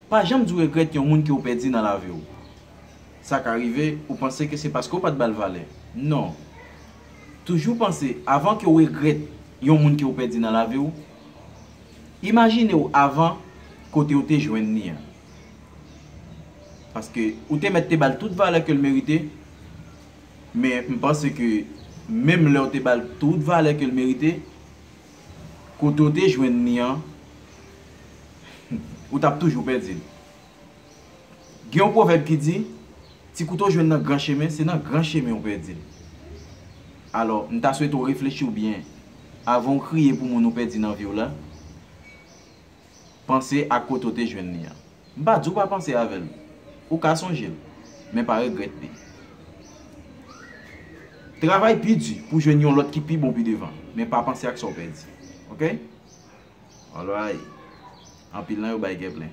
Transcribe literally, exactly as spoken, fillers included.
Pa janm di w regrèt yon moun ke w pèdi nan lavi w. Sa ka rive, ou panse ke se paske w pa t ba l valè. Non. Toujou panse, avan ke w regrèt yon moun ke w pèdi nan lavi w, imajine w avan kote w te jwenn li an. Paske ou te mèt te ba l tout valè ke l merite, men m panse ke menm lè w te ba l tout valè ke l merite, kote w te jwenn li an, ou t ap toujou pèdi l. Gen yon pwovèb ki di, ti kouto jwenn nan gran chemen, se nan gran chemen w pèdi l. Alò, m ta swete w reflechi w byen. Avan w kriye pou moun ou pèdi nan vi w la, panse ak kote w te jwenn li an. M pa di w pa panse avè l. Ou ka sonje l, men pa regrèt li. Travay pi di pou jwenn yon lòt ki pi bon pi devan, men pa panse ak sa w pèdi. Oke? Alright. Anpil nan yo bay kè plen.